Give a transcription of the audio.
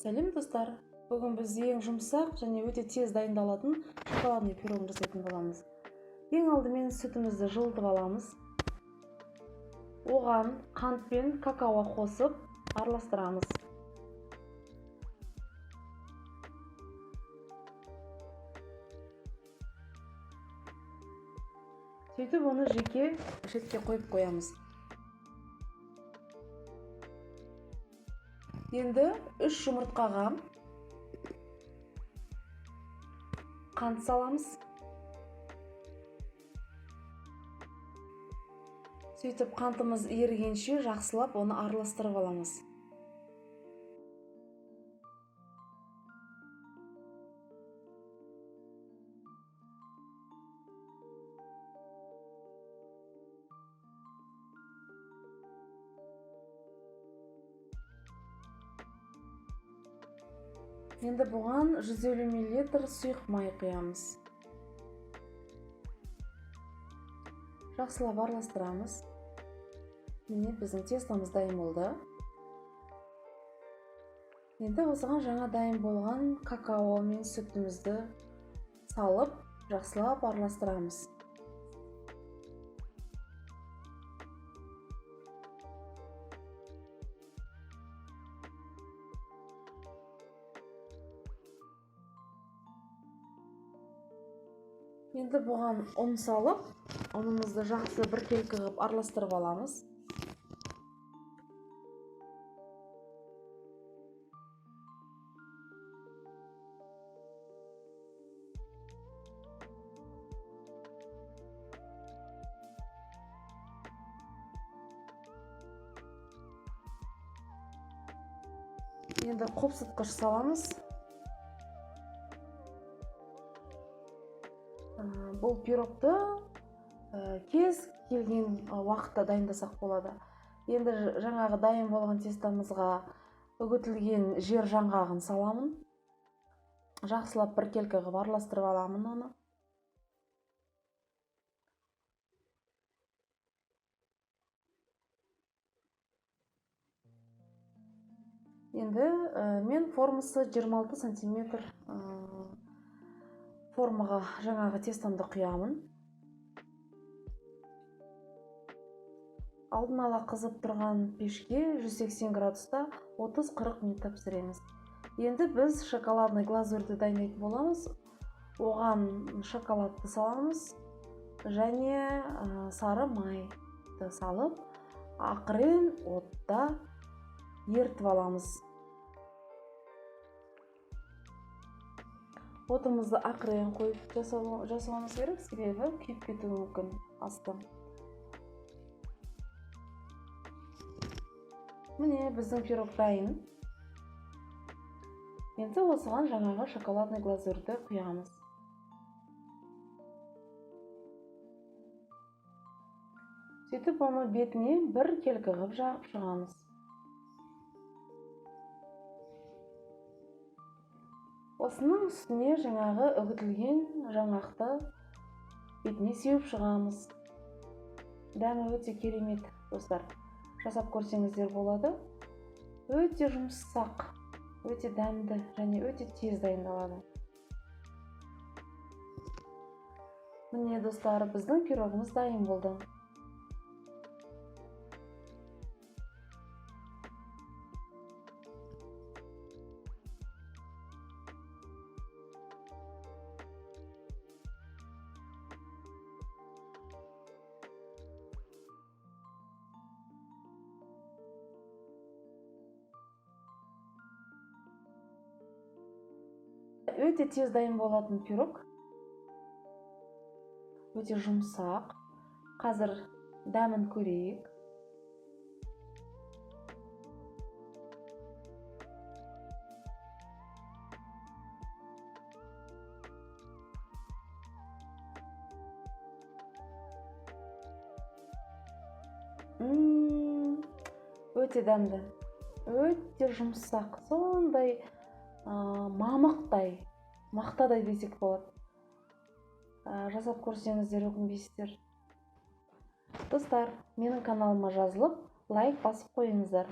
Сәлем, достар! Бүгін біз ең жұмсақ және өте тез дайындалатын шоколадный пирогын жасайтын боламыз. Ең алдымен сүтімізді жылытып аламыз. Оған қант пен какао қосып араластырамыз. Сөйтіп оны жеке шетке қойып қоямыз. Енді 3 жұмыртқаға қант саламыз. Сөйтіп қантымыз ерігенше жақсылап оны араластырып аламыз. Енді бұған 150 мл сұйық май құямыз. Жақсылап араластырамыз. Міне, біздің тестомыз дайын болды. Енді осыған жаңа дайын болған какао мен сүтімізді салып, жақсылап араластырамыз. Енді бұған ұн салып, ұнымызды жақсы біркелкі қылып араластырып аламыз. Енді қопсытқыш саламыз. Бұл пирогты кез келген уақытта дайындасақ болады. Енді жаңағы дайын болған тестомызға үгітілген жер жаңғағын саламын. Жақсылап біркелкі қылып араластырып аламын оны. Енді мен формасы 26 сантиметр формаға жаңағы тестомды құямын. Алдын ала қызып тұрған пешке 180 градуста 30-40 минутта пісіреміз. Енді біз шоколадный глазурьді дайындайтын боламыз. Оған шоколадты саламыз және сары майды салып, ақырын отта ерітіп аламыз. Отымызды ақырын қойып жасауымыз керек, себебі күйіп кетуі мүмкін асты. Міне, біздің пирог дайын. Енді осыған жаңағы шоколадный глазурьді құямыз. Сөйтіп оны бетіне бір келкі қылып жағып шығамыз. Осының үстіне жаңағы үгітілген жаңғақты бетіне сеуіп шығамыз. Дәмі өте керемет, достар. Жасап көрсеңіздер болады. Өте жұмсақ, өте дәмді және өте тез дайындалады. Міне, достар, біздің пирогымыз дайын болды. Өте тез дайын болатын пирог. Өте жұмсақ. Қазір дәмін көрейік. Өте дәмді, өте жұмсақ, сондай мамықтай, мақтадай десек болады. Жасап көрсеңіздер өкінбейсіздер. Достар, менің каналыма жазылып, лайк басып қойыңыздар.